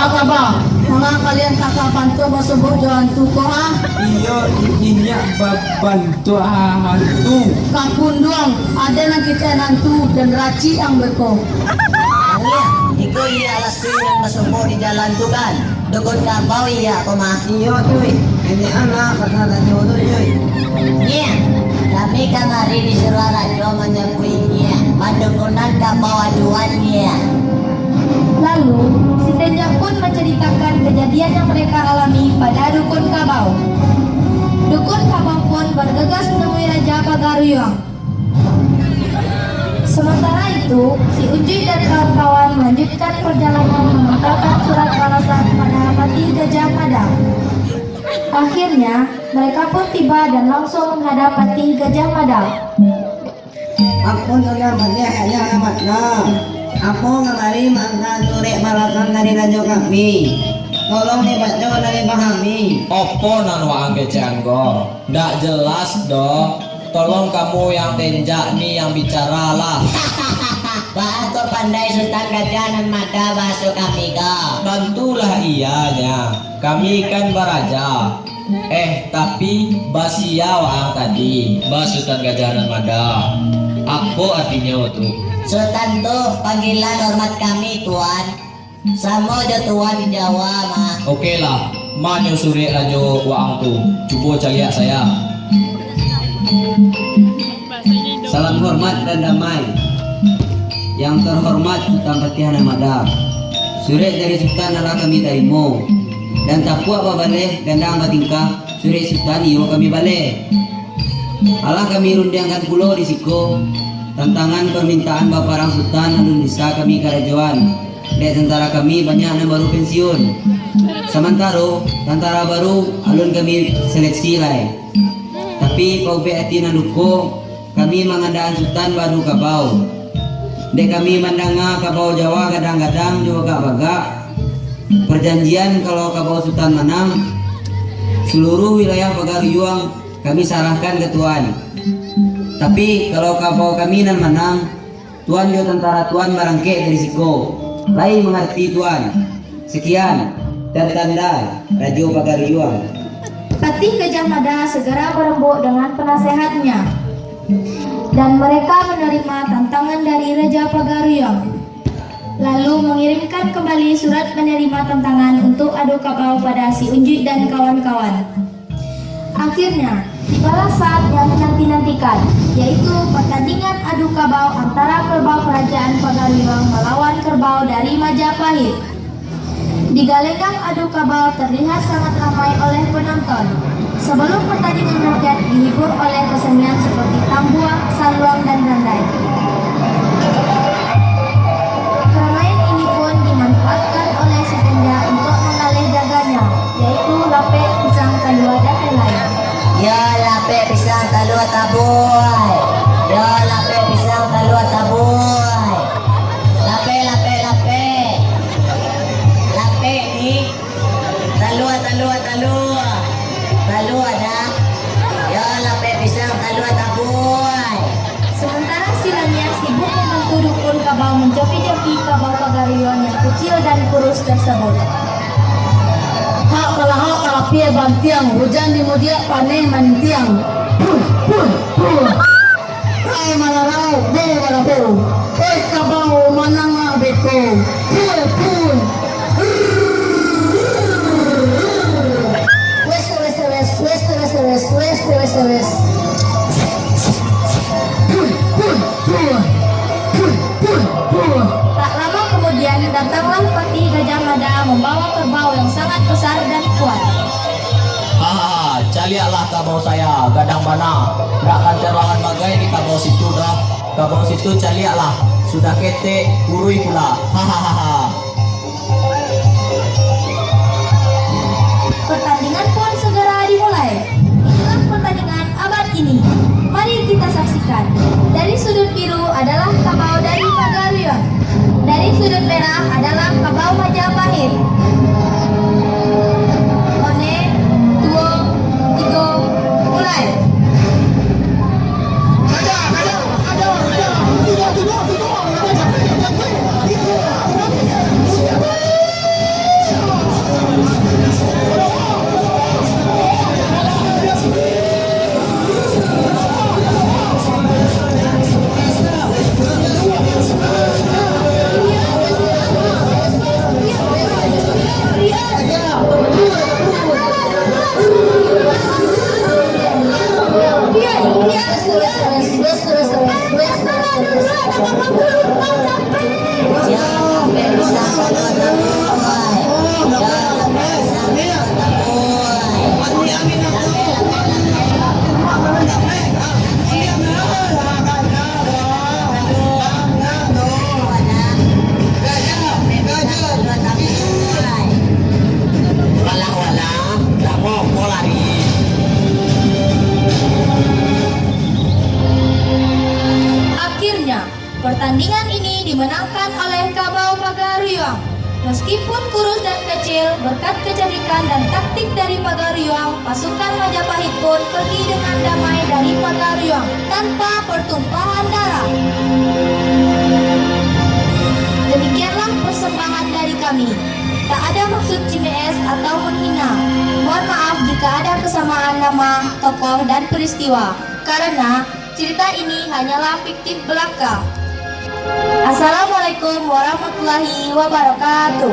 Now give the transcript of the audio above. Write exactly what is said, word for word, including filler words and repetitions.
Apa kaba? Manga kalian ka, ka bantuak basobok jo hantu ko, ha? Iyo, inyiak ba-, bantuak hantu. Ka kunduang, ado nan kecekan hantu dan racik ang beko. Alah, iko iyo alah si nan basobok di jalan tu kan? Dukun kabau iyo ko mah. Iyo, cuy. Ini anak pasal rajo tu, cuy. Nyiak, kami kamari disuruah rajo manjapuik nyiak, mandukunan kabau aduan nyiak. Lalu, si Tenjak pun mancaritakan kajadian yang mereka alami pada dukun kabau. Dukun kabau pun bargagas manemui Raja Pagaruyuang. Sementara itu, si Unjuik dan kawan-kawan melanjutkan perjalanan mengantarkan surat balasan pada Patih Gajah Mada. Akhirnya, mereka pun tiba dan langsung menghadap Patih Gajah Mada. Ampun, Tuan Patih, ayah alamatnyo. Ambo kamari maantaan surek balasan dari rajo kami. Tolong dibaco dan dipahami. Apo nan waang kecekan ko? Ndak jelas doh. Tolong kamu yang Tenjak ni yang bicara lah. Baa kok pandai Sutan Gajah Nan Mada bahaso kami ko? Tantulah iyanya. Kami kan baraja. Eh, tapi basia waang tadi, ba Sutan Gajah Nan Mada. Apo artinyo tu? Sutan tu panggilan hormat kami, Tuan. Samo jo Tuan di Jawa mah. Oke lah, ma nyo surek rajo waang tu? Cubo caliak saya. Salam hormat dan damai. Yang terhormat Sutan Patih Nan Mada, surek dari Sutan alah kami tarimo, dan tapuak babaleh gandang batingkah, surek Sutan iyo kami baleh. Alah kami rundiangkan pulo di siko, tantangan parmintaan baparang Sutan alun bisa kami karajoan, dek tantara kami banyak nan baru pensiun. Samantaro, tantara baru alun kami seleksi lai. Tapi, paubek ati nan luko, kami mangandaan Sutan baadu kabau. Dek kami mandanga kabau Jawa gadang-gadang jo bagak-bagak. Parjanjian, kalau kabau Sutan manang, saluruah wilayah Pagaruyuang kami sarahkan ka Tuan. Tapi, kalau kabau kami nan manang, Tuan jo tantara Tuan barangkek dari siko. Lai mangarati, Tuan? Sekian, tertanda, Rajo Pagaruyuang. Patih Gajah Mada segera barembuk dengan penasehatnya, dan mereka menerima tantangan dari Raja Pagaruyuang, lalu mengirimkan kembali surat penerima tantangan untuk adu kabau pada si Unjuik dan kawan-kawan. Akhirnya, tibalah saat yang dinanti-nantikan, yaitu pertandingan adu kabau antara kerbau kerajaan Pagaruyuang melawan kerbau dari Majapahit. Di galenggang adu kabau terlihat sangat ramai oleh penonton. Sebelum pertandingan rakyat dihibur oleh kesenian seperti tambua, saluang, dan randai. Keramaian ini pun dimanfaatkan oleh si Tenjak untuk manggaleh jaganya, yaitu lapek, pisang, talua, dan lain-lain. Yo, lapek, pisang, talua, tabuai. Yo, lapek, pisang, talua, tabuai. Lapek, lapek, lapek. Lapek ni. Talua, talua, talua. Talua dah. Yo, lapek, pisang, talua, tabuai. Sementara si Laniah sibuk membantu dukun kabau menjoki-joki kabau Pagaruyuang yang kecil dan kurus tersebut. Hak kalahak kalapia bantiang, hujan di mudiak, paneh manintiang. Puh, puh, puh. Rai malarau, bo barabau. Oi kabau, manangah beko. Puh, puh. Wes, wes, wes, wes, wes, wes, wes, wes, wes, wes. Puh, puh, puh. Puh, puh, puh. Tak lama kemudian, datanglah Patih Gajah Mada membawa kerbau yang sangat besar dan kuat. Hahaha, caliaklah kabau saya, gadang bana. Ndak kan terlawan bagai di kabau situ doh. Kabau situ caliaklah, sudah ketek, kurui pula. Hahaha. Pertandingan pun segera dimulai. Inilah pertandingan abad ini. Mari kita saksikan. Dari sudut biru adalah kabau dari Pagaruyuang. Dari sudut merah adalah kabau Majapahit. One, duo, tigo, mulai. Berkat kecerdikan dan taktik dari Pagaruyuang, pasukan Majapahit pun pergi dengan damai dari Pagaruyuang tanpa pertumpahan darah. Demikianlah persembahan dari kami. Tak ada maksud cimees atau menghina. Mohon maaf jika ada kesamaan nama, tokoh, dan peristiwa. Karena cerita ini hanyalah fiktif belaka. Assalamualaikum warahmatullahi wabarakatuh.